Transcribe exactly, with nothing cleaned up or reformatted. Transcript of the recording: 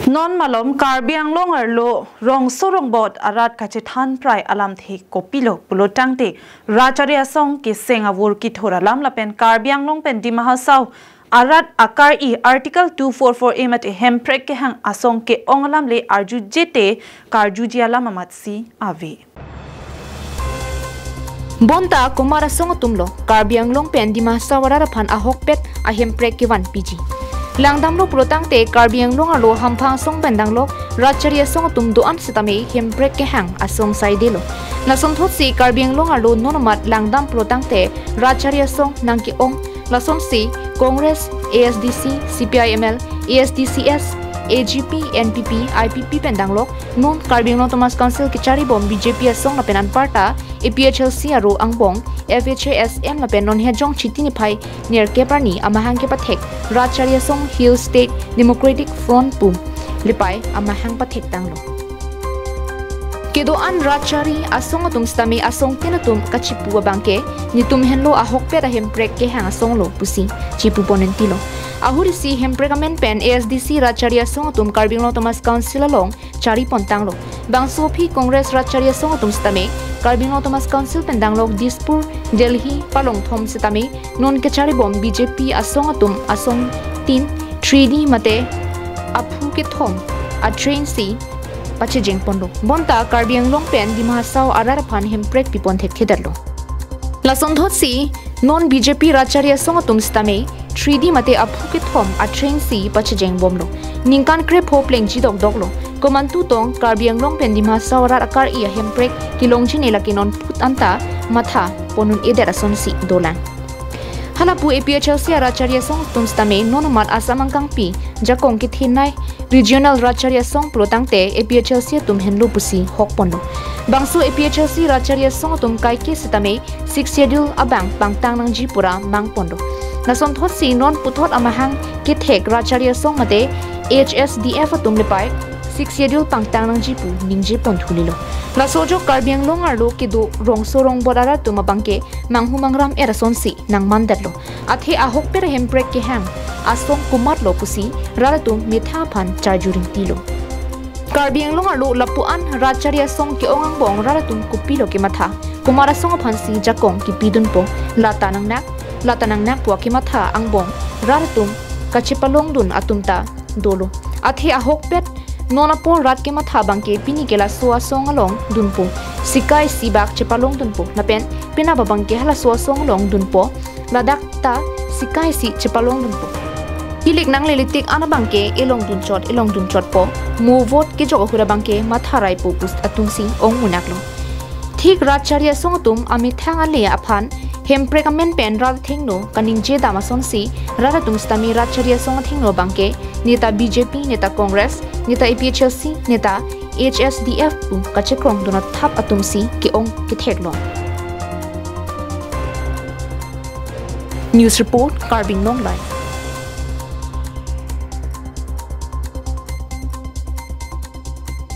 Non malom Karbi Anglong arlo rongso rongbot arat kachethan prai alamthe kopilo pulotangte Rachari Asong keseng avur kithur alam lapen Karbi Anglong pen Dima Hasao arat akar-i Article two four four A mate Hemprek kehang asong ke-ong alam le arjujete karjuji alam amatsi ave. Bonta komat asong atumlo Karbi Anglong pen Dima Hasao arat aphan ahokpet ahemprek kevan piji? Langdamlo pulotangte Karbi Anglong arlo hamphang asong pen danglok Rachari Asong atum do-an sitame Hemprek kehang asong saidelo. Lasonthotsi Karbi Anglong arlo non amat langdam pulotangte Rachari Asong nangke-ong. Lasonsi Congress, A S D C, C P I M L, A S D C S, A G P, N P P, I P P pen danglok non Karbi Anglong Autonomous Council kecharibom B J P asong lapen anparta A P H L C aro angbong F H A S M lapen non Hejong Chiti niphai nerkep arni amahang kepathek Rachari Asong Hill State Democratic Front pu lepai amahang pathektanglo. Kedo-an Rachari Asong atum sitame asongtin atum kachipu abangke netum henlo ahokpet ahemprek kehang asonglo pusi chipu ponentilo. Ahurisi Hemprek amen pen A S D C Rachari Asong atum Karbi Anglong Autonomous Council along charipontanglo. Bangso aphi Congress Rachari Asong atum sitame Karbi Anglong Autonomous Council pen danglok Dispur, Delhi palongthom sitame non kecharibom B J P asong atum asongtin three D mate aphu kethom atrain si pachejengponlo. Bonta Karbi Anglong pen Dima Hasao arat aphan hemprek pipon thekthedetlo. Lasonthotsi non B J P Rachari Asong atum sitame three D mate aphu kethom atrain si pachejengbomlo. Ningkan krepho plengji dokdoklo. Komantu tong Karbi Anglong pen Dima Hasao arat akar-i ahemprek kelongji ne lake non put anta matha pon un-edet asonsi dolang. Halapu A P H L C Rachari Asong atum sitame non amat Assam angkangpi jakong kethenei Regional Rachari Asong pulotangte A P H L C atum henlo pusi hokponlo. Bangso A P H L C Rachari Asong atum kaike sitame Sixth Schedule abang pangtang nangji pura mangponlo. Lasonthotsi non puthot amahang kethek Rachari Asong mate H S D F atum lepai Sixth Schedule pangtang nangji pu ningjeponthulilo. Laso ajok Karbi Anglong arlo kedo rongso rongbot arat atum abangke manghu mangram-et asonsi nangmandetlo. Athe ahokpet ahemprek kehang asong komatlo pusi rat atum methang aphan charju ringtilo. Karbi Anglong arlo lapu-an Rachari Asong ke-ong angbong rat atum kopilo kematha? Komat asong aphansi jakong kepidunpo? Lata nangnak, lata nangnak pu akematha angbong rat atum kachepalongdun atum ta dolo. Athe ahokpet non apor rat kematha abangke pini ke laso asong along dunpo. Sika isi bak chepalongdunpo. Lapen penap abangke halaso asong along dunpo. Ladak ta sika isi chepalongdunpo. Kilik nangleletik an abangke elongdunchot, elongdunchotpo. Mo vote kejok ahut abangke matharaipo pu atumsi ong munaklo. Thik Rachari Asong atum amethang ale aphan hemprek amen pen rat athengno kaningje dam asonsi rat atum sitame Rachari Asong athengno abangke neta B J P, neta Congress, neta A P H L C, neta H S D F pu kachekrongdun athap atumsi ke-ong ketheklo. News report, Karbi Anglong Live.